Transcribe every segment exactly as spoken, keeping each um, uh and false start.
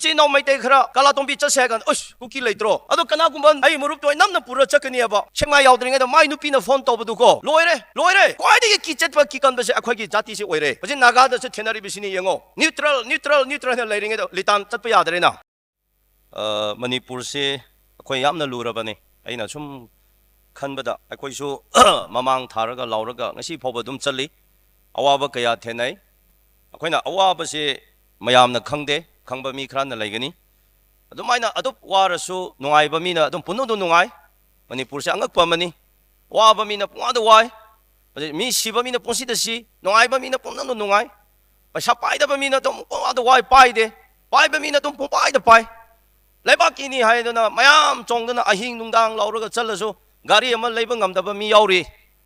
ꯏꯆꯤꯟ ꯏꯅꯥꯎ ꯃꯩꯇꯩ ꯈꯔ ꯀꯥꯂꯥꯇꯣꯝꯕꯤ ꯆꯠꯁꯦ ꯍꯥꯏ ꯀꯥꯟꯗ, "ꯑꯁ, ꯀꯨꯀꯤ ꯂꯩꯇ꯭ꯔꯣ?" ꯑꯗꯣ ꯀꯅꯥꯒꯨꯝꯕ ꯑꯩ ꯃꯔꯨꯞꯇꯣ ꯑꯩ ꯅꯝꯅ ꯄꯨꯔ ꯆꯠꯀꯅꯤꯕ꯫ ꯁꯦꯛꯃꯥꯏ ꯌꯥꯎꯗ꯭ꯔꯤꯉꯩꯗ ꯃꯥꯏ ꯅꯨꯄꯤꯅ ꯐꯣꯟ ꯇꯧꯕꯗꯨꯀꯣ, ꯂꯣꯏꯔꯦ, ꯂꯣꯏꯔꯦ꯫ ꯈ꯭ꯋꯥꯏꯗꯒꯤ ꯀꯤꯆꯠꯄ ꯀꯤꯀꯟꯕꯁꯦ ꯑꯩꯈꯣꯏꯒꯤ ꯖꯥꯇꯤꯁꯦ ꯑꯣꯏꯔꯦ꯫ ꯍꯧꯖꯤꯛ ꯅꯥꯒꯥꯗꯁꯨ ꯊꯦꯡꯅꯔꯤꯕꯁꯤꯅꯤ ꯌꯦꯡꯉꯣ꯫ ꯅ꯭ꯌꯨꯇ꯭ꯔꯦꯜ, ꯅ꯭ꯌꯨꯇ꯭ꯔꯦꯜ, ꯅ꯭ꯌꯨꯇ꯭ꯔꯦꯜ ꯍꯥꯏꯅ ꯂꯩꯔꯤꯉꯩꯗ ꯂꯤꯇꯥꯟ ꯆꯠꯄ ꯌꯥꯗ꯭ꯔꯦꯅ꯫ ꯑ, ꯃꯅꯤꯄꯨꯔꯁꯤ ꯑꯩꯈꯣꯏ ꯌꯥꯝꯅ ꯂꯨꯔꯕꯅꯤ꯫ ꯑꯩꯅ ꯁꯨꯝ ꯈꯟꯕꯗ ꯑꯩꯈꯣꯏꯁꯨ ꯃꯃꯥꯡ ꯊꯥꯔꯒ ꯂꯥꯎꯔꯒ ꯉꯁꯤ ꯐꯥꯎꯕ ꯑꯗꯨꯝ ꯆꯠꯂꯤ꯫ ꯑꯋꯥꯕ ꯀꯌꯥ ꯊꯦꯡꯅꯩ꯫ ꯑꯩꯈꯣꯏꯅ ꯑꯋꯥꯕꯁꯤ ꯃꯌꯥꯝꯅ ꯈꯪꯗꯦ, ꯈꯪꯕ ꯃꯤ ꯈꯔꯅ ꯂꯩꯒꯅꯤ꯫ ꯑꯗꯨꯃꯥꯏꯅ ꯑꯗꯨꯝ ꯋꯥꯔꯁꯨ ꯅꯨꯡꯉꯥꯏꯕ ꯃꯤꯅ ꯑꯗꯨꯝ ꯄꯨꯡꯅꯨꯡꯗ ꯅꯨꯡꯉꯥꯏ꯫ ꯃꯅꯤꯄꯨꯔꯁꯦ ꯑꯉꯛꯄ ꯑꯃꯅꯤ꯫ ꯋꯥꯕ ꯃꯤꯅ ꯄꯨꯡꯋꯥꯗ ꯋꯥꯏ꯫ ꯍꯧꯖꯤꯛ ꯃꯤ ꯁꯤꯕ ꯃꯤꯅ ꯄꯨꯡꯁꯤꯗ ꯁꯤ, ꯅꯨꯡꯉꯥꯏꯕ ꯃꯤꯅ ꯄꯨꯡꯅꯨꯡꯗ ꯅꯨꯡꯉꯥꯏ꯫ ꯄꯩꯁꯥ ꯄꯥꯏꯗꯕ ꯃꯤꯅ ꯑꯗꯨꯝ ꯄꯨꯡꯋꯥꯗ ꯋꯥꯏ, ꯄꯥꯏꯗꯦ꯫ ꯄꯥꯏꯕ ꯃꯤꯅ ꯑꯗꯨꯝ ꯄꯨꯡꯄꯥꯏꯗ ꯄꯥꯏ꯫ ꯂꯩꯕꯥꯛꯀꯤꯅꯤ ꯍꯥꯏꯗꯅ ꯃꯌꯥꯝ ꯆꯣꯡꯗꯅ ꯑꯍꯤꯡ ꯅꯨꯡꯗꯥꯡ ꯂꯥꯎꯔꯒ ꯆꯠꯂꯁꯨ ꯒꯥꯔꯤ ꯑꯃ ꯂꯩꯕ ꯉꯝꯗꯕ ꯃꯤ ꯌꯥꯎꯔꯤ꯫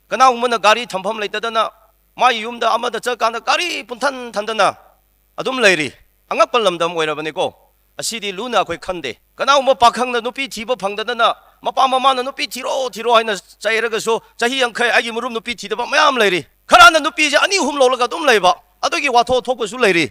ꯀꯅꯥꯒꯨꯝꯕꯅ ꯒꯥꯔꯤ ꯊꯝꯐꯝ ꯂꯩꯇꯗꯅ ꯃꯥꯒꯤ ꯌꯨꯝꯗ ꯑꯃꯗ ꯆꯠꯀꯥꯟꯗ ꯒꯥꯔꯤ ꯄꯨꯡꯊꯟ ꯊꯟꯗꯅ ꯑꯗꯨꯝ ꯂꯩꯔꯤ꯫ ꯑꯉꯛꯄ ꯂꯝꯗꯝ ꯑꯣꯏꯔꯕꯅꯤꯀꯣ꯫ ꯑꯁꯤꯗꯤ ꯂꯨꯅ ꯑꯩꯈꯣꯏ ꯈꯟꯗꯦ꯫ ꯀꯅꯥꯒꯨꯝꯕ ꯄꯥꯈꯪꯅ ꯅꯨꯄꯤ ꯊꯤꯕ ꯐꯪꯗꯗꯅ ꯃꯄꯥ ꯃꯃꯥꯅ ꯅꯨꯄꯤ ꯊꯤꯔꯣ, ꯊꯤꯔꯣ ꯍꯥꯏꯅ ꯆꯩꯔꯒꯁꯨ ꯆꯍꯤ ꯌꯥꯡꯈꯩ ꯑꯩꯒꯤ ꯃꯔꯨꯞ ꯅꯨꯄꯤ ꯊꯤꯗꯕ ꯃꯌꯥꯝ ꯂꯩꯔꯤ꯫ ꯈꯔꯅ ꯅꯨꯄꯤꯁꯦ ꯑꯅꯤ ꯑꯍꯨꯝ ꯂꯧꯔꯒ ꯑꯗꯨꯝ ꯂꯩꯕ, ꯑꯗꯨꯒꯤ ꯋꯥꯊꯣꯛ ꯊꯣꯛꯄꯁꯨ ꯂꯩꯔꯤ꯫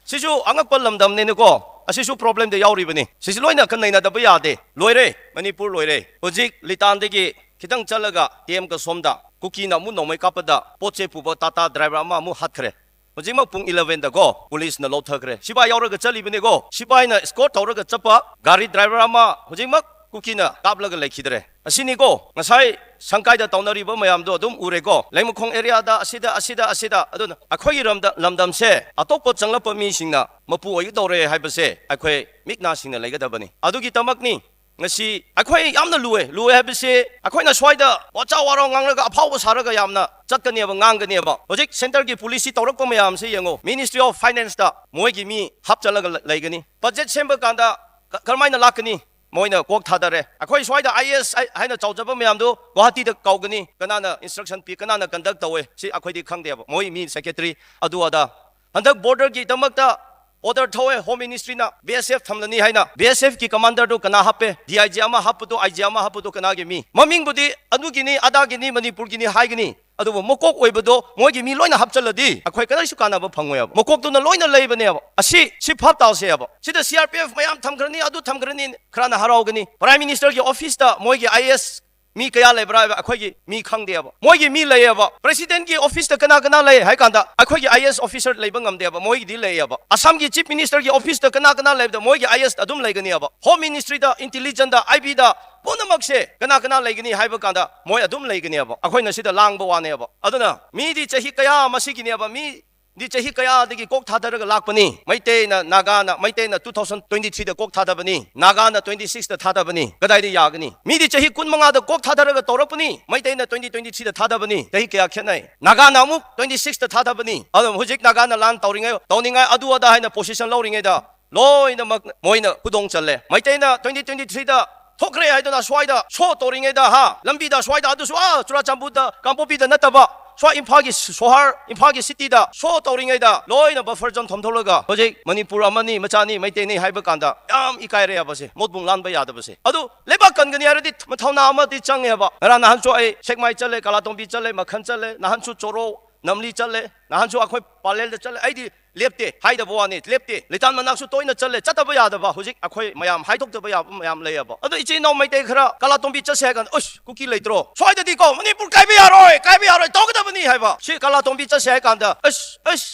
ꯁꯤꯁꯨ ꯑꯉꯛꯄ ꯂꯝꯗꯝꯅꯤꯅꯀꯣ, ꯑꯁꯤꯁꯨ problemꯗ ꯌꯥꯎꯔꯤꯕꯅꯤ꯫ ꯁꯤꯁꯤ ꯂꯣꯏꯅ ꯀꯟ ꯅꯩꯅꯗꯕ ꯌꯥꯗꯦ꯫ ꯂꯣꯏꯔꯦ, ꯃꯅꯤꯄꯨꯔ ꯂꯣꯏꯔꯦ꯫ ꯍꯧꯖꯤꯛ ꯂꯤꯇꯥꯟꯗꯒꯤ ꯈꯤꯇꯪ ꯆꯠꯂꯒ ꯇꯦꯝꯀ ꯁꯣꯝꯗ ꯀꯨꯀꯤꯅ ꯑꯃꯨꯛ ꯅꯣꯡꯃꯩ ꯀꯥꯞꯄꯗ ꯄꯣꯠ ꯆꯩ ꯄꯨꯕ ꯇꯥꯇꯥ driver ꯑꯃ ꯑꯃꯨꯛ ꯍꯥꯠꯈ꯭ꯔꯦ꯫ ꯍꯧꯖꯤꯛꯃꯛ ꯄꯨꯡ elevenꯗꯀꯣ ꯄꯨꯂꯤꯁꯅ ꯂꯧꯊꯈ꯭ꯔꯦ꯫ ꯁꯤꯐꯥꯏ ꯌꯥꯎꯔꯒ ꯆꯠꯂꯤꯕꯅꯤꯀꯣ꯫ ꯁꯤꯐꯥꯏꯅ escort ꯇꯧꯔꯒ ꯆꯠꯄ ꯒꯥꯔꯤ driver ꯑꯃ ꯍꯧꯖꯤꯛꯃꯛ ꯀꯨꯀꯤꯅ ꯀꯥꯞꯂꯒ ꯂꯩꯈꯤꯗ꯭ꯔꯦ꯫ ꯑꯁꯤꯅꯤꯀꯣ ꯉꯁꯥꯏ ꯁꯪꯀꯥꯏꯗ ꯇꯧꯅꯔꯤꯕ ꯃꯌꯥꯝꯗꯣ ꯑꯗꯨꯝ ꯎꯔꯦꯀꯣ꯫ ꯂꯩꯃꯈꯣꯡ areaꯗ ꯑꯁꯤꯗ, ꯑꯁꯤꯗ, ꯑꯁꯤꯗ꯫ ꯑꯗꯨꯅ ꯑꯩꯈꯣꯏꯒꯤ ꯂꯝꯗ-, ꯂꯝꯗꯝꯁꯦ ꯑꯇꯣꯞꯄ ꯆꯪꯂꯛꯄ ꯃꯤꯁꯤꯡꯅ ꯃꯄꯨ ꯑꯣꯏꯒꯗꯧꯔꯦ ꯍꯥꯏꯕꯁꯦ ꯑꯩꯈꯣꯏ ꯃꯤꯠ ꯅꯥꯁꯤꯡꯅ ꯂꯩꯒꯗꯕꯅꯤ꯫ ꯑꯗꯨꯒꯤꯗꯃꯛꯅꯤ ꯉꯁꯤ ꯑꯩꯈꯣꯏ ꯌꯥꯝꯅ ꯂꯨꯋꯦ꯫ ꯂꯨꯋꯦ ꯍꯥꯏꯕꯁꯦ ꯑꯩꯈꯣꯏꯅ ꯁ꯭ꯋꯥꯏꯗ ꯋꯥꯆꯥ ꯋꯥꯔꯥꯎ ꯉꯥꯡꯂꯒ ꯑꯐꯥꯎꯕ ꯁꯥꯔꯒ ꯌꯥꯝꯅ ꯆꯠꯀꯅꯦꯕ, ꯉꯥꯡꯒꯅꯦꯕ꯫ ꯍꯧꯖꯤꯛ centreꯒꯤ policy ꯇꯧꯔꯛꯄ ꯃꯌꯥꯝꯁꯦ ꯌꯦꯡꯉꯣ, Ministry of Financeꯇ ꯃꯣꯏꯒꯤ ꯃꯤ ꯍꯥꯞꯆꯜꯂꯒ ꯂ-, ꯂꯩꯒꯅꯤ꯫ Budget ꯁꯦꯝꯕ ꯀꯥꯟꯗ ꯀ-, ꯀꯔꯝꯍꯥꯏꯅ ꯂꯥꯛꯀꯅꯤ? ꯃꯣꯏꯅ ꯀꯣꯛ ꯊꯥꯗꯔꯦ꯫ ꯑꯩꯈꯣꯏ ꯁ꯭ꯋꯥꯏꯗ IAS ꯍꯥꯏ-, ꯍꯥꯏꯅ ꯆꯥꯎꯖꯕ ꯃꯌꯥꯝꯗꯣ ꯒꯨꯋꯥꯍꯥꯇꯤꯗ ꯀꯧꯒꯅꯤ꯫ ꯀꯅꯥꯅ instruction ꯄꯤ, ꯀꯅꯥꯅ conduct ꯇꯧꯋꯦ, ꯁꯤ ꯑꯩꯈꯣꯏꯗꯤ ꯈꯪꯗꯦꯕ꯫ ꯃꯣꯏ ꯃꯤ secretary ꯑꯗꯨ ꯑꯗꯥ꯫ ꯍꯟꯗꯛ borderꯒꯤꯗꯃꯛꯇ order ꯊꯣꯛꯑꯦ Home Ministryꯅ, BSF ꯊꯝꯂꯅꯤ ꯍꯥꯏꯅ꯫ BSFꯀꯤ commanderꯗꯨ ꯀꯅꯥ ꯍꯥꯞꯄꯦ? DIG ꯑꯃ ꯍꯥꯞꯄꯗꯨ, IG ꯑꯃ ꯍꯥꯞꯄꯗꯨ ꯀꯅꯥꯒꯤ ꯃꯤ? ꯃꯃꯤꯡꯕꯨꯗꯤ ꯑꯗꯨꯒꯤꯅꯤ, ꯑꯗꯥꯒꯤꯅꯤ, ꯃꯅꯤꯄꯨꯔꯒꯤꯅꯤ ꯍꯥꯏꯒꯅꯤ꯫ ꯑꯗꯨꯕꯨ ꯃꯀꯣꯛ ꯑꯣꯏꯕꯗꯣ ꯃꯣꯏꯒꯤ ꯃꯤ ꯂꯣꯏꯅ ꯍꯥꯞꯆꯜꯂꯗꯤ ꯑꯩꯈꯣꯏ ꯀꯔꯤꯁꯨ ꯀꯥꯟꯅꯕ ꯐꯪꯉꯣꯏꯕ꯫ ꯃꯀꯣꯛꯇꯨꯅ ꯂꯣꯏꯅ ꯂꯩꯕꯅꯦꯕ꯫ ꯑꯁꯤ ꯁꯤ ꯚꯥꯞ ꯇꯥꯎꯁꯦꯕ꯫ ꯁꯤꯗ C R P F ꯃꯌꯥꯝ ꯊꯝꯈ꯭ꯔꯅꯤ, ꯑꯗꯨ ꯊꯝꯈ꯭ꯔꯅꯤ, ꯈꯔꯅ ꯍꯔꯥꯎꯒꯅꯤ꯫ Prime Ministerꯒꯤ officeꯇ ꯃꯣꯏꯒꯤ I A S ꯃꯤ ꯀꯌꯥ ꯂꯩꯕ꯭ꯔꯥ ꯍꯥꯏꯕ ꯑꯩꯈꯣꯏꯒꯤ ꯃꯤ ꯈꯪꯗꯦꯕ꯫ ꯃꯣꯏꯒꯤ ꯃꯤ ꯂꯩꯌꯦꯕ꯫ Presidentꯀꯤ officeꯇ ꯀꯅꯥ ꯀꯅꯥ ꯂꯩ ꯍꯥꯏ ꯀꯥꯟꯗ ꯑꯩꯈꯣꯏꯒꯤ I A S officer ꯂꯩꯕ ꯉꯝꯗꯦꯕ꯫ ꯃꯣꯏꯒꯤꯗꯤ ꯂꯩꯌꯦꯕ꯫ ꯑꯁꯥꯝꯒꯤ Chief Ministerꯒꯤ officeꯇ ꯀꯅꯥ ꯀꯅꯥ ꯂꯩꯕꯗ ꯃꯣꯏꯒꯤ I A S ꯑꯗꯨꯝ ꯂꯩꯒꯅꯦꯕ꯫ Home Ministryꯗ, intelligenceꯗ, I Bꯗ ꯄꯨꯝꯅꯃꯛꯁꯦ ꯀꯅꯥ ꯀꯅꯥ ꯂꯩꯒꯅꯤ ꯍꯥꯏꯕ ꯀꯥꯟꯗ ꯃꯣꯏ ꯑꯗꯨꯝ ꯂꯩꯒꯅꯦꯕ꯫ ꯑꯩꯈꯣꯏꯅ ꯁꯤꯗ ꯂꯥꯡꯕ ꯋꯥꯅꯦꯕ꯫ ꯑꯗꯨꯅ ꯃꯤꯗꯤ ꯆꯍꯤ ꯀꯌꯥ ꯃꯁꯤꯒꯤꯅꯦꯕ꯫ ꯃꯤ ꯗꯤ ꯆꯍꯤ ꯀꯌꯥꯗꯒꯤ ꯀꯣꯛ ꯊꯥꯗꯔꯒ ꯂꯥꯛꯄꯅꯤ꯫ ꯃꯩꯇꯩꯅ, ꯅꯥꯒꯥꯅ, ꯃꯩꯇꯩꯅ two thousand twenty threeꯗ ꯀꯣꯛ ꯊꯥꯗꯕꯅꯤ, ꯅꯥꯒꯥꯅ twenty sixꯇ ꯊꯥꯗꯕꯅꯤ꯫ ꯀꯗꯥꯏꯗ ꯌꯥꯒꯅꯤ? ꯃꯤꯗꯤ ꯆꯍꯤ ꯀꯨꯟꯃꯉꯥꯗ ꯀꯣꯛ ꯊꯥꯗꯔꯒ ꯇꯧꯔꯛꯄꯅꯤ, ꯃꯩꯇꯩꯅ twenty twenty threeꯗ ꯊꯥꯗꯕꯅꯤ꯫ ꯆꯍꯤ ꯀꯌꯥ ꯈꯦꯠꯅꯩ? ꯅꯥꯒꯥꯅ ꯑꯃꯨꯛ twenty sixꯇ ꯊꯥꯗꯕꯅꯤ꯫ ꯑꯗꯨꯅ ꯍꯧꯖꯤꯛ ꯅꯥꯒꯥꯅ ꯂꯥꯟ ꯇꯧꯔꯤꯉꯩ, ꯇꯧꯅꯤꯡꯉꯥꯏ, ꯑꯗꯨ ꯑꯗꯥ ꯍꯥꯏꯅ position ꯂꯧꯔꯤꯉꯩꯗ ꯂꯣꯏꯅꯃꯛ ꯃꯣꯏꯅ ꯈꯨꯗꯣꯡ ꯆꯜꯂꯦ꯫ ꯃꯩꯇꯩꯅ twenty twenty threeꯗ ꯊꯣꯛꯈ꯭ꯔꯦ ꯍꯥꯏꯗꯨꯅ ꯁ꯭ꯋꯥꯏꯗ show ꯇꯧꯔꯤꯉꯩꯗ, ꯍꯥ, ꯂꯝꯕꯤꯗ ꯁ꯭ꯋꯥꯏꯗ, ꯑꯗꯨꯁꯨ ꯑꯥ ꯆꯨꯔꯥꯆꯥꯟꯄꯨꯔꯗ, ꯀꯥꯡꯄꯣꯛꯄꯤꯗ ꯅꯠꯇꯕ, ꯁ꯭ꯋꯥꯏ ꯏꯝꯐꯥꯜꯒꯤ ꯁꯣꯍꯔ, ꯏꯝꯐꯥꯜꯒꯤ cityꯗ show ꯇꯧꯔꯤꯉꯩꯗ ꯂꯣꯏꯅ buffer zone ꯊꯝꯊꯣꯛꯂꯒ ꯍꯧꯖꯤꯛ ꯃꯅꯤꯄꯨꯔ ꯑꯃꯅꯤ, ꯃꯆꯥꯅꯤ, ꯃꯩꯇꯩꯅꯤ ꯍꯥꯏꯕ ꯀꯥꯟꯗ ꯌꯥꯝ ꯏꯀꯥꯏꯔꯦ ꯍꯥꯏꯕꯁꯦ, ꯃꯣꯠꯕꯨꯡ ꯂꯥꯟꯕ ꯌꯥꯗꯕꯁꯦ꯫ ꯑꯗꯨ ꯂꯩꯕꯥꯛ ꯀꯟꯒꯅꯤ ꯍꯥꯏꯔꯗꯤ ꯃꯊꯧꯅꯥ ꯑꯃꯗꯤ ꯆꯪꯉꯦꯕ꯫ ꯉꯔꯥꯡ ꯅꯍꯥꯟꯁꯨ ꯑꯩ ꯁꯦꯛꯃꯥꯏ ꯆꯠꯂꯦ, ꯀꯥꯂꯥꯇꯣꯝꯕꯤ ꯆꯠꯂꯦ, ꯃꯈꯟ ꯆꯠꯂꯦ, ꯅꯍꯥꯟꯁꯨ ꯆꯣꯔꯣ, ꯅꯝꯂꯤ ꯆꯠꯂꯦ, ꯅꯍꯥꯟꯁꯨ ꯑꯩꯈꯣꯏ ꯄꯥꯂꯦꯜꯗ ꯆꯠꯂꯦ꯫ ꯑꯩꯗꯤ ꯂꯦꯞꯇꯦ ꯍꯥꯏꯗꯕ ꯋꯥꯅꯤ, ꯂꯦꯞꯇꯦ꯫ ꯂꯤꯇꯥꯟ ꯃꯅꯥꯛꯁꯨ ꯇꯣꯏꯅ ꯆꯠꯂꯦ, ꯆꯠꯇꯕ ꯌꯥꯗꯕ ꯍꯧꯖꯤꯛ ꯑꯩꯈꯣꯏ ꯃꯌꯥꯝ ꯍꯥꯏꯗꯣꯛꯇꯕ ꯌꯥꯕ ꯃꯌꯥꯝ ꯂꯩꯌꯦꯕ꯫ ꯑꯗꯣ ꯏꯆꯤꯟ ꯏꯅꯥꯎ ꯃꯩꯇꯩ ꯈꯔ ꯀꯥꯂꯥꯇꯣꯝꯕꯤ ꯆꯠꯁꯦ ꯍꯥꯏ ꯀꯥꯟꯗ, "ꯑꯁ, ꯀꯨꯀꯤ ꯂꯩꯇ꯭ꯔꯣ? ꯁ꯭ꯋꯥꯏꯗꯗꯤꯀꯣ ꯃꯅꯤꯄꯨꯔ ꯀꯥꯏꯕ ꯌꯥꯔꯣꯏ, ꯀꯥꯏꯕ ꯌꯥꯔꯣꯏ, ꯇꯧꯒꯗꯕꯅꯤ" ꯍꯥꯏꯕ꯫ ꯁꯤ ꯀꯥꯂꯥꯇꯣꯝꯕꯤ ꯆꯠꯁꯦ ꯍꯥꯏ ꯀꯥꯟꯗ, "ꯑꯁ, ꯑꯁ,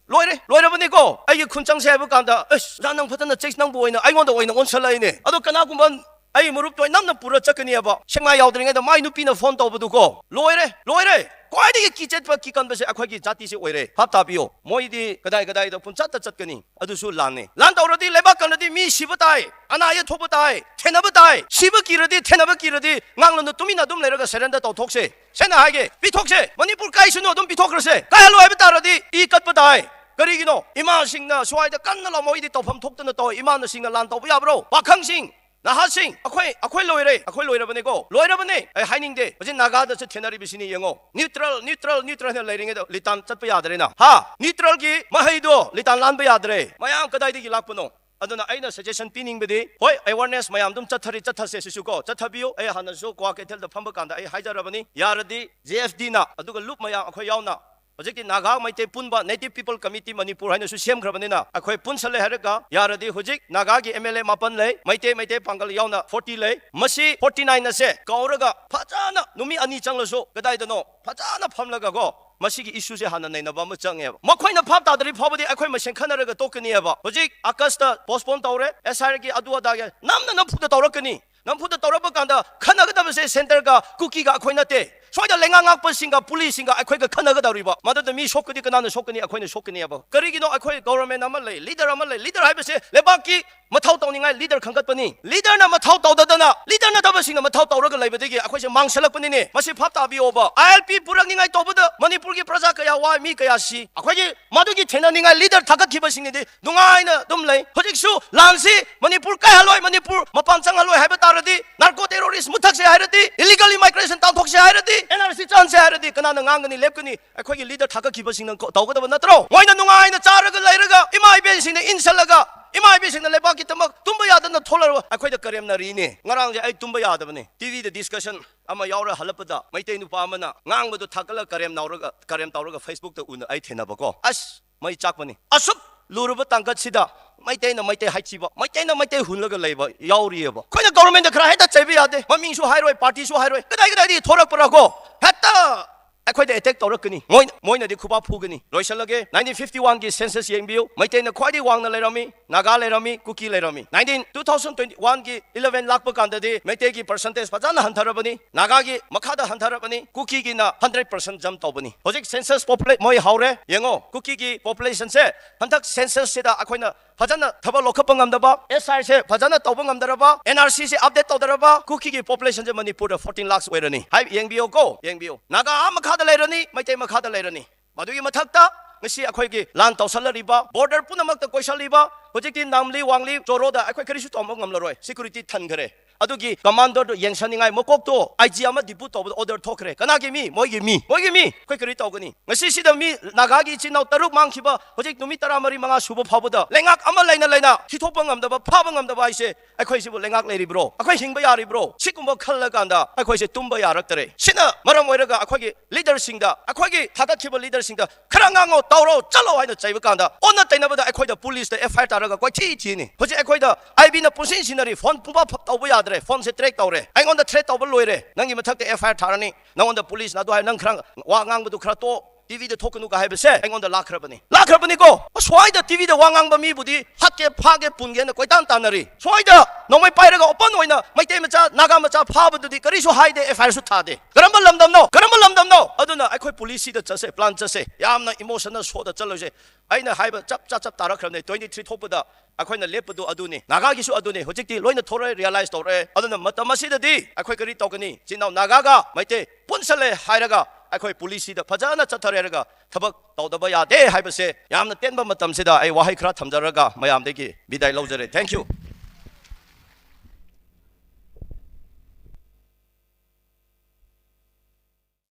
ꯂꯣꯏꯔꯦ, ꯂꯣꯏꯔꯕꯅꯤꯀꯣ, ꯑꯩꯒꯤ ꯈꯨꯟ ꯆꯪꯁꯦ" ꯍꯥꯏꯕ ꯀꯥꯟꯗ, "ꯑꯁ, ꯑꯣꯖꯥ, ꯅꯪ ꯐꯖꯅ ꯆꯦꯛ ꯅꯪꯕꯨ ꯑꯣꯏꯅ ꯑꯩꯉꯣꯟꯗ ꯑꯣꯏꯅ ꯑꯣꯟꯁꯜꯂꯛꯏꯅꯦ"꯫ ꯑꯗꯣ ꯀꯅꯥꯒꯨꯝꯕ ꯑꯩ ꯃꯔꯨꯞꯇꯣ ꯑꯩ ꯅꯝꯅ ꯄꯨꯔ ꯆꯠꯀꯅꯤꯕ꯫ ꯁꯦꯛꯃꯥꯏ ꯌꯥꯎꯗ꯭ꯔꯤꯉꯩꯗ ꯃꯥꯏ ꯅꯨꯄꯤꯅ phone ꯇꯧꯕꯗꯨꯀꯣ, ꯂꯣꯏꯔꯦ, ꯂꯣꯏꯔꯦ꯫ ꯈ꯭ꯋꯥꯏꯗꯒꯤ ꯀꯤꯆꯦꯠꯄ ꯀꯤꯀꯟꯕꯁꯦ ꯑꯩꯈꯣꯏꯒꯤ ꯖꯥꯇꯤꯁꯦ ꯑꯣꯏꯔꯦ꯫ ꯚꯥꯞ ꯇꯥꯕꯤꯌꯣ꯫ ꯃꯣꯏꯗꯤ ꯀꯗꯥꯏ ꯀꯗꯥꯏꯗ ꯄꯨꯡꯆꯠꯇ ꯆꯠꯀꯅꯤ꯫ ꯑꯗꯨꯁꯨ ꯂꯥꯟꯅꯤ꯫ ꯂꯥꯟ ꯇꯧꯔꯗꯤ, ꯂꯩꯕꯥꯛ ꯀꯜꯂꯗꯤ ꯃꯤ ꯁꯤꯕ ꯇꯥꯏ, ꯑꯅꯥ ꯑꯌꯦꯛ ꯊꯣꯛꯄ ꯇꯥꯏ, ꯊꯦꯟꯅꯕ ꯇꯥꯏ꯫ ꯁꯤꯕ ꯀꯤꯔꯗꯤ, ꯊꯦꯟꯅꯕ ꯀꯤꯔꯗꯤ ꯉꯥꯡꯂꯅꯨ, ꯇꯨꯃꯤꯟꯅ ꯑꯗꯨꯝ ꯂꯩꯔꯒ surrender ꯇꯧꯊꯣꯛꯁꯦ꯫ ꯁꯦꯡꯅ ꯍꯥꯏꯒꯦ, ꯄꯤꯊꯣꯛꯁꯦ꯫ ꯃꯅꯤꯄꯨꯔ ꯀꯥꯏꯁꯅꯨ, ꯑꯗꯨꯝ ꯄꯤꯊꯣꯛꯈ꯭ꯔꯁꯦ꯫ ꯀꯥꯏꯍꯜꯂꯣ ꯍꯥꯏꯕ ꯇꯥꯔꯗꯤ ꯏ ꯀꯠꯄ ꯇꯥꯏ꯫ ꯀꯔꯤꯒꯤꯅꯣ? ꯏꯃꯥꯁꯤꯡꯅ ꯁ꯭ꯋꯥꯏꯗ ꯀꯟꯅ ꯂꯥꯎꯃꯣꯏꯗꯤ ꯇꯧꯐꯝ ꯊꯣꯛꯇꯅ ꯇꯧ꯫ ꯏꯃꯥꯅꯁꯤꯡꯅ ꯂꯥꯟ ꯇꯧꯕ ꯌꯥꯕ꯭ꯔꯣ? ꯄꯥꯈꯪꯁꯤꯡ, ꯅꯍꯥꯁꯤꯡ, ꯑꯩꯈꯣꯏ, ꯑꯩꯈꯣꯏ ꯂꯣꯏꯔꯦ, ꯑꯩꯈꯣꯏ ꯂꯣꯏꯔꯕꯅꯦꯀꯣ, ꯂꯣꯏꯔꯕꯅꯦ꯫ ꯑꯩ ꯍꯥꯏꯅꯤꯡꯗꯦ꯫ ꯍꯧꯖꯤꯛ ꯅꯥꯒꯥꯗꯁꯨ ꯊꯦꯡꯅꯔꯤꯕꯁꯤꯅꯤ, ꯌꯦꯡꯉꯣ꯫ Neutral, neutral, neutral ꯍꯥꯏꯅ ꯂꯩꯔꯤꯉꯩꯗ ꯂꯤꯇꯥꯟ ꯆꯠꯄ ꯌꯥꯗ꯭ꯔꯦꯅ, ꯍꯥ? Neutralꯒꯤ ꯃꯍꯩꯗꯣ ꯂꯤꯇꯥꯟ ꯂꯥꯟꯕ ꯌꯥꯗ꯭ꯔꯦ꯫ ꯃꯌꯥꯝ ꯀꯗꯥꯏꯗꯒꯤ ꯂꯥꯛꯄꯅꯣ? ꯑꯗꯨꯅ ꯑꯩꯅ suggestion ꯄꯤꯅꯤꯡꯕꯗꯤ, ꯍꯣꯏ, awareness ꯃꯌꯥꯝ ꯑꯗꯨꯝ ꯆꯠꯊꯔꯤ, ꯆꯠꯊꯁꯦ ꯁꯤꯁꯨ ꯀꯣ, ꯆꯠꯊꯕꯤꯌꯨ꯫ ꯑꯩ ꯍꯥꯟꯅꯁꯨ ꯀ꯭ꯋꯥ ꯀꯩꯊꯦꯜꯗ ꯐꯝꯕ ꯀꯥꯟꯗ ꯑꯩ ꯍꯥꯏꯖꯔꯕꯅꯤ, ꯌꯥꯔꯗꯤ J F D ꯅ ꯑꯗꯨꯒ ꯂꯨꯞ ꯃꯌꯥꯝ ꯑꯩꯈꯣꯏ ꯌꯥꯎꯅ ꯍꯧꯖꯤꯛꯇꯤ ꯅꯥꯒꯥ ꯃꯩꯇꯩ ꯄꯨꯟꯕ Native People Committee ꯃꯅꯤꯄꯨꯔ ꯍꯥꯏꯅꯁꯨ ꯁꯦꯝꯈ꯭ꯔꯕꯅꯤꯅ ꯑꯩꯈꯣꯏ ꯄꯨꯟꯁꯜꯂꯦ ꯍꯥꯏꯔꯒ ꯌꯥꯔꯗꯤ ꯍꯧꯖꯤꯛ ꯅꯥꯒꯥꯒꯤ M L A ꯃꯥꯄꯟ ꯂꯩ, ꯃꯩꯇꯩ, ꯃꯩꯇꯩ ꯄꯥꯡꯒꯜ ꯌꯥꯎꯅ forty ꯂꯩ꯫ ꯃꯁꯤ forty nine ꯑꯁꯦ ꯀꯧꯔꯒ ꯐꯖꯅ ꯅꯨꯃꯤꯠ ꯑꯅꯤ ꯆꯪꯂꯁꯨ ꯀꯗꯥꯏꯗꯅꯣ ꯐꯖꯅ ꯐꯝꯂꯒ ꯀꯣ, ꯃꯁꯤꯒꯤ issue ꯁꯦ ꯍꯥꯟꯅ ꯅꯩꯅꯕ ꯑꯃ ꯆꯪꯉꯦꯕ꯫ ꯃꯈꯣꯏꯅ ꯚꯥꯞ ꯇꯥꯗ꯭ꯔꯤ ꯐꯥꯎꯕꯗꯤ ꯑꯩꯈꯣꯏ ꯃꯁꯦꯟ ꯈꯟꯅꯔꯒ ꯇꯣꯛꯀꯅꯤꯕ꯫ ꯍꯧꯖꯤꯛ August ꯇ postpone ꯇꯧꯔꯦ, S I R ꯒꯤ ꯑꯗꯨ ꯑꯗꯥꯒꯤ ꯅꯝꯅ ꯅꯝꯐꯨꯗ ꯇꯧꯔꯛꯀꯅꯤ꯫ ꯅꯝꯐꯨꯗ ꯇꯧꯔꯛꯄ ꯀꯥꯟꯗ ꯈꯟꯅꯒꯗꯕꯁꯦ centre ꯒ ꯀꯨꯀꯤꯒ ꯑꯩꯈꯣꯏ ꯅꯠꯇꯦ꯫ ꯁ꯭ꯋꯥꯏꯗ ꯂꯩꯉꯥꯛ ꯉꯥꯛꯄꯁꯤꯡꯒ ꯄꯨꯂꯤꯁꯁꯤꯡꯒ ꯑꯩꯈꯣꯏꯒ ꯈꯟꯅꯒꯗꯧꯔꯤꯕ꯫ ꯃꯗꯨꯗ ꯃꯤ ꯁꯣꯛꯀꯗꯤ ꯀꯅꯥꯅ ꯁꯣꯛꯀꯅꯤ? ꯑꯩꯈꯣꯏꯅ ꯁꯣꯛꯀꯅꯤꯕ꯫ ꯀꯔꯤꯒꯤꯅꯣ? ꯑꯩꯈꯣꯏ government ꯑꯃ ꯂꯩ, leader ꯑꯃ ꯂꯩ꯫ Leader ꯍꯥꯏꯕꯁꯦ ꯂꯩꯕꯥꯛꯀꯤ ꯃꯊꯧ ꯇꯧꯅꯤꯡꯉꯥꯏ leader ꯈꯟꯒꯠꯄꯅꯤ꯫ Leader ꯅ ꯃꯊꯧ ꯇꯧꯗꯗꯅ, leader ꯅꯠꯇꯕꯁꯤꯡꯅ ꯃꯊꯧ ꯇꯧꯔꯒ ꯂꯩꯕꯗꯒꯤ ꯑꯩꯈꯣꯏꯁꯦ ꯃꯥꯡꯁꯤꯜꯂꯛꯄꯅꯤꯅꯦ꯫ ꯃꯁꯤ ꯚꯥꯞ ꯇꯥꯕꯤꯌꯣꯕ꯫ I L P ꯄꯨꯔꯛꯅꯤꯡꯉꯥꯏ ꯇꯧꯕꯗ ꯃꯅꯤꯄꯨꯔꯒꯤ ꯄ꯭ꯔꯖꯥ ꯀꯌꯥ ꯋꯥꯏ, ꯃꯤ ꯀꯌꯥ ꯁꯤ꯫ ꯑꯩꯈꯣꯏꯒꯤ ꯃꯗꯨꯒꯤ ꯊꯦꯡꯅꯅꯤꯡꯉꯥꯏ leader ꯊꯥꯒꯠꯈꯤꯕꯁꯤꯡꯅꯗꯤ ꯅꯨꯡꯉꯥꯏꯅ ꯑꯗꯨꯝ ꯂꯩ꯫ ꯍꯧꯖꯤꯛꯁꯨ ꯂꯥꯟꯁꯤ ꯃꯅꯤꯄꯨꯔ ꯀꯥꯏꯍꯜꯂꯣꯏ, ꯃꯅꯤꯄꯨꯔ ꯃꯄꯥꯟ ꯆꯪꯍꯜꯂꯣꯏ ꯍꯥꯏꯕ ꯇꯥꯔꯗꯤ, narco terrorist ꯃꯨꯊꯛꯁꯦ ꯍꯥꯏꯔꯗꯤ, illegal immigration ꯇꯥꯟꯊꯣꯛꯁꯦ ꯍꯥꯏꯔꯗꯤ, N R C ꯆꯥꯟꯁꯦ ꯍꯥꯏꯔꯗꯤ ꯀꯅꯥꯅ ꯉꯥꯡꯒꯅꯤ, ꯂꯦꯞꯀꯅꯤ? ꯑꯩꯈꯣꯏꯒꯤ leader ꯊꯥꯒꯠꯈꯤꯕꯁꯤꯡꯅ ꯀꯣ-, ꯇꯧꯒꯗꯕ ꯅꯠꯇ꯭ꯔꯣ? ꯃꯣꯏꯅ ꯅꯨꯡꯉꯥꯏꯅ ꯆꯥꯔꯒ ꯂꯩꯔꯒ, ꯏꯃꯥ ꯏꯕꯦꯟꯁꯤꯡꯅ ꯏꯟꯁꯜꯂꯒ, ꯏꯃꯥ ꯏꯕꯦꯟꯁꯤꯡꯅ ꯂꯩꯕꯥꯛꯀꯤꯗꯃꯛ ꯇꯨꯝꯕ ꯌꯥꯗꯅ ꯊꯣꯛꯂꯛꯑꯒ ꯑꯩꯈꯣꯏꯗ ꯀꯔꯦꯝꯅꯔꯤꯅꯦ꯫ ꯉꯔꯥꯡꯁꯦ ꯑꯩ ꯇꯨꯝꯕ ꯌꯥꯗꯕꯅꯦ, T V ꯗ discussion ꯑꯃ ꯌꯥꯎꯔ ꯍꯜꯂꯛꯄꯗ ꯃꯩꯇꯩ ꯅꯨꯄꯥ ꯑꯃꯅ ꯉꯥꯡꯕꯗꯣ ꯊꯥꯒꯠꯂ ꯀꯔꯦꯝ ꯅꯥꯎꯔꯒ, ꯀꯔꯦꯝ ꯇꯧꯔꯒ Facebook ꯇ ꯎꯅ ꯑꯩ ꯊꯦꯡꯅꯕꯀꯣ꯫ ꯑꯁ, ꯃꯩ ꯆꯥꯛꯄꯅꯤ꯫ ꯑꯁꯨꯛ ꯂꯨꯔꯕ ꯇꯥꯡꯀꯛꯁꯤꯗ ꯃꯩꯇꯩꯅ ꯃꯩꯇꯩ ꯍꯥꯏꯊꯤꯕ, ꯃꯩꯇꯩꯅ ꯃꯩꯇꯩ ꯍꯨꯜꯂꯒ ꯂꯩꯕ ꯌꯥꯎꯔꯤꯑꯕ꯫ ꯑꯩꯈꯣꯏꯅ government ꯗ ꯈꯔ ꯍꯦꯛꯇ ꯆꯩꯕ ꯌꯥꯗꯦ, ꯃꯃꯤꯡꯁꯨ ꯍꯥꯏꯔꯣꯏ, party ꯁꯨ ꯍꯥꯏꯔꯣꯏ, ꯀꯗꯥꯏ ꯀꯗꯥꯏꯗꯒꯤ ꯊꯣꯔꯛꯄ꯭ꯔꯥ ꯀꯣ, ꯍꯦꯛꯇ ꯑꯩꯈꯣꯏꯗ attack ꯇꯧꯔꯛꯀꯅꯤ꯫ ꯃꯣꯏ, ꯃꯣꯏꯅꯗꯤ ꯈꯨꯕꯥꯛ ꯐꯨꯒꯅꯤ꯫ ꯂꯣꯏꯁꯤꯜꯂꯒꯦ, nineteen fifty one ꯒꯤ census ꯌꯦꯡꯕꯤꯌꯨ, ꯃꯩꯇꯩꯅ ꯈ꯭ꯋꯥꯏꯗꯒꯤ ꯋꯥꯡꯅ ꯂꯩꯔꯝꯃꯤ, ꯅꯥꯒꯥ ꯂꯩꯔꯝꯃꯤ, ꯀꯨꯀꯤ ꯂꯩꯔꯝꯃꯤ꯫ Nineteen, two thousand twenty one ꯒꯤ eleven ꯂꯥꯛꯄ ꯀꯥꯟꯗꯗꯤ ꯃꯩꯇꯩꯒꯤ percentage ꯐꯖꯅ ꯍꯟꯊꯔꯕꯅꯤ, ꯅꯥꯒꯥꯒꯤ ꯃꯈꯥꯗ ꯍꯟꯊꯔꯕꯅꯤ, ꯀꯨꯀꯤꯒꯤꯅ hundred percent jump ꯇꯧꯕꯅꯤ꯫ ꯍꯧꯖꯤꯛ census popula-, ꯃꯣꯏ ꯍꯧꯔꯦ, ꯌꯦꯡꯉꯣ, ꯀꯨꯀꯤꯒꯤ population ꯁꯦ ꯍꯟꯗꯛ census ꯁꯤꯗ ꯑꯩꯈꯣꯏꯅ ꯐꯖꯅ ꯊꯕꯛ ꯂꯧꯈꯠꯄ ꯉꯝꯗꯕ, S I R ꯁꯦ ꯐꯖꯅ ꯇꯧꯕ ꯉꯝꯗꯔꯕ, N R C ꯁꯦ update ꯇꯧꯗꯔꯕ, ꯀꯨꯀꯤꯒꯤ population ꯁꯦ ꯃꯅꯤꯄꯨꯔꯗ fourteen lakhs ꯑꯣꯏꯔꯅꯤ꯫ ꯍꯥꯏ, ꯌꯦꯡꯕꯤꯌꯨꯀꯣ, ꯌꯦꯡꯕꯤꯌꯨ꯫ ꯅꯥꯒꯥ ꯑꯥ ꯃꯈꯥꯗ ꯂꯩꯔꯅꯤ, ꯃꯩꯇꯩ ꯃꯈꯥꯗ ꯂꯩꯔꯅꯤ꯫ ꯃꯗꯨꯒꯤ ꯃꯊꯛꯇ ꯉꯁꯤ ꯑꯩꯈꯣꯏꯒꯤ ꯂꯥꯟ ꯇꯧꯁꯜꯂꯔꯤꯕ, border ꯄꯨꯝꯅꯃꯛꯇ ꯀꯣꯏꯁꯜꯂꯤꯕ, ꯍꯧꯖꯤꯛꯇꯤ ꯅꯥꯝꯂꯤ, ꯋꯥꯡꯂꯤ, ꯖꯣꯔꯣꯗ ꯑꯩꯈꯣꯏ ꯀꯔꯤꯁꯨ ꯇꯧꯕ ꯉꯝꯂꯔꯣꯏ꯫ ꯁꯦꯀ꯭ꯌꯨꯔꯤꯇꯤ ꯊꯟꯈ꯭ꯔꯦ꯫ ꯑꯗꯨꯒꯤ ꯀꯃꯥꯟꯗꯔꯗꯣ ꯌꯦꯡꯁꯟꯅꯤꯡꯉꯥꯏ ꯃꯀꯣꯛꯇꯣ ꯑꯥꯏ ꯖꯤ ꯑꯃ ꯗꯤꯄꯨꯠ ꯇꯧꯕꯗ ꯑꯣꯔꯗꯔ ꯊꯣꯛꯈ꯭ꯔꯦ꯫ ꯀꯅꯥꯒꯤ ꯃꯤ? ꯃꯣꯏꯒꯤ ꯃꯤ꯫ ꯃꯣꯏꯒꯤ ꯃꯤ꯫ ꯑꯩꯈꯣꯏ ꯀꯔꯤ ꯇꯧꯒꯅꯤ? ꯉꯁꯤꯁꯤꯗ ꯃꯤ ꯅꯥꯒꯥꯒꯤ ꯏꯆꯤꯟ ꯏꯅꯥꯎ ꯇꯔꯨꯛ ꯃꯥꯡꯈꯤꯕ ꯍꯧꯖꯤꯛ ꯅꯨꯃꯤꯠ ꯇꯔꯥꯃꯔꯤ ꯃꯉꯥ ꯁꯨꯕ ꯐꯥꯎꯕꯗ ꯂꯩꯉꯥꯛ ꯑꯃ ꯂꯩꯅ ꯂꯩꯅ ꯊꯤꯊꯣꯛꯄ ꯉꯝꯗꯕ, ꯐꯥꯕ ꯉꯝꯗꯕ ꯍꯥꯏꯁꯦ ꯑꯩꯈꯣꯏꯁꯤꯕꯨ ꯂꯩꯉꯥꯛ ꯂꯩꯔꯤꯕ꯭ꯔꯣ? ꯑꯩꯈꯣꯏ ꯍꯤꯡꯕ ꯌꯥꯔꯤꯕ꯭ꯔꯣ? ꯁꯤꯒꯨꯝꯕ ꯈꯜꯂꯀꯥꯟꯗ ꯑꯩꯈꯣꯏꯁꯦ ꯇꯨꯝꯕ ꯌꯥꯔꯛꯇꯔꯦ꯫ ꯁꯤꯅ ꯃꯔꯝ ꯑꯣꯏꯔꯒ ꯑꯩꯈꯣꯏꯒꯤ ꯂꯤꯗꯔꯁꯤꯡꯗ, ꯑꯩꯈꯣꯏꯒꯤ ꯊꯥꯒꯠꯈꯤꯕ ꯂꯤꯗꯔꯁꯤꯡꯗ ꯈꯔ ꯉꯥꯡꯉꯣ, ꯇꯧꯔꯣ, ꯆꯠꯂꯣ ꯍꯥꯏꯅ ꯆꯩꯕ ꯀꯥꯟꯗ ꯑꯣꯟꯅ ꯇꯩꯅꯕꯗ ꯑꯩꯈꯣꯏꯗ ꯄꯨꯂꯤꯁꯇ ꯑꯦꯐ ꯑꯥꯏ ꯑꯥꯔ ꯇꯥꯔꯒ ꯀꯣꯏꯊꯤ ꯊꯤꯅꯤ꯫ ꯍꯧꯖꯤꯛ ꯑꯩꯈꯣꯏꯗ ꯑꯥꯏ ꯕꯤꯅ ꯄꯨꯟꯁꯤꯟ ꯁꯤꯟꯅꯔꯤ꯫ ꯐꯣꯟ ꯄꯨꯡꯄꯥ ꯐ-, ꯇꯧꯕ ꯌꯥꯗ꯭ꯔꯦ꯫ ꯐꯣꯟꯁꯦ ꯇ꯭ꯔꯦꯛ ꯇꯧꯔꯦ꯫ ꯑꯩꯉꯣꯟꯗ ꯊ꯭ꯔꯦꯠ ꯇꯧꯕ ꯂꯣꯏꯔꯦ꯫ "ꯅꯪꯒꯤ ꯃꯊꯛꯇ ꯑꯦꯐ ꯑꯥꯏ ꯑꯥꯔ ꯊꯥꯔꯅꯤ꯫ ꯅꯉꯣꯟꯗ ꯄꯨꯂꯤꯁꯅ ꯑꯗꯨ ꯍꯥꯏ, ꯅꯪ ꯈꯔ ꯋꯥ ꯉꯥꯡꯕꯗꯨ ꯈꯔ ꯇꯣꯛ, ꯇꯤ ꯚꯤꯗ ꯊꯣꯛꯀꯅꯨꯒ" ꯍꯥꯏꯕꯁꯦ ꯑꯩꯉꯣꯟꯗ ꯂꯥꯛꯈ꯭ꯔꯕꯅꯤ꯫ ꯂꯥꯛꯈ꯭ꯔꯕꯅꯤꯀꯣ꯫ ꯁ꯭ꯋꯥꯏꯗ ꯇꯤ ꯚꯤꯗ ꯋꯥ ꯉꯥꯡꯕ ꯃꯤꯕꯨꯗꯤ ꯍꯥꯠꯀꯦ, ꯐꯥꯒꯦ, ꯄꯨꯟꯒꯦꯅ ꯀꯣꯏꯇꯥꯟ ꯇꯥꯟꯅꯔꯤ꯫ ꯁ꯭ꯋꯥꯏꯗ ꯅꯣꯡꯃꯩ ꯄꯥꯏꯔꯒ ꯑꯣꯄꯟ ꯑꯣꯏꯅ ꯃꯩꯇꯩ ꯃꯆꯥ, ꯅꯥꯒꯥ ꯃꯆꯥ ꯐꯥꯕꯗꯨꯗꯤ ꯀꯔꯤꯁꯨ ꯍꯥꯏꯗꯦ, ꯑꯦꯐ ꯑꯥꯏ ꯑꯥꯔꯁꯨ ꯊꯥꯗꯦ꯫ ꯀꯔꯝꯕ ꯂꯝꯗꯝꯅꯣ? ꯀꯔꯝꯕ ꯂꯝꯗꯝꯅꯣ? ꯑꯗꯨꯅ ꯑꯩꯈꯣꯏ ꯄꯨꯂꯤꯁꯁꯤꯗ ꯆꯠꯁꯦ, ꯄ꯭ꯂꯥꯟ ꯆꯠꯁꯦ꯫ ꯌꯥꯝꯅ ꯏꯃꯣꯁꯟꯅꯦꯜ ꯁꯣꯗ ꯆꯠꯂꯣꯏꯁꯦ꯫ ꯑꯩꯅ ꯍꯥꯏꯕ ꯆꯞ ꯆꯥ ꯆꯞ ꯇꯥꯔꯛꯈ꯭ꯔꯕꯅꯦ꯫ ꯇ꯭ꯋꯦꯟꯇꯤ ꯊ꯭ꯔꯤ ꯊꯣꯛꯄꯗ ꯑꯩꯈꯣꯏꯅ ꯂꯦꯞꯄꯗꯨ ꯑꯗꯨꯅꯤ, ꯅꯥꯒꯥꯒꯤꯁꯨ ꯑꯗꯨꯅꯤ꯫ ꯍꯧꯖꯤꯛꯇꯤ ꯂꯣꯏꯅ ꯊꯣꯔꯛꯑꯦ, ꯔꯤꯌꯦꯂꯥꯏꯁ ꯇꯧꯔꯛꯑꯦ꯫ ꯑꯗꯨꯅ ꯃꯇꯝ ꯑꯁꯤꯗꯗꯤ ꯑꯩꯈꯣꯏ ꯀꯔꯤ ꯇꯧꯒꯅꯤ? ꯏꯆꯤꯟ ꯏꯅꯥꯎ ꯅꯥꯒꯥꯒ ꯃꯩꯇꯩ ꯄꯨꯟꯁꯜꯂꯦ ꯍꯥꯏꯔꯒ ꯑꯩꯈꯣꯏ ꯄꯨꯂꯤꯁꯁꯤꯗ ꯐꯖꯅ ꯆꯠꯊꯔꯦ ꯍꯥꯏꯔꯒ ꯊꯕꯛ ꯇꯧꯗꯕ ꯌꯥꯗꯦ ꯍꯥꯏꯕꯁꯦ ꯌꯥꯝꯅ ꯇꯦꯟꯕ ꯃꯇꯝꯁꯤꯗ ꯑꯩ ꯋꯥꯍꯩ ꯈꯔ ꯊꯝꯖꯔꯒ ꯃꯌꯥꯝꯗꯒꯤ ꯕꯤꯗꯥꯏ ꯂꯧꯖꯔꯦ꯫ Thank you꯫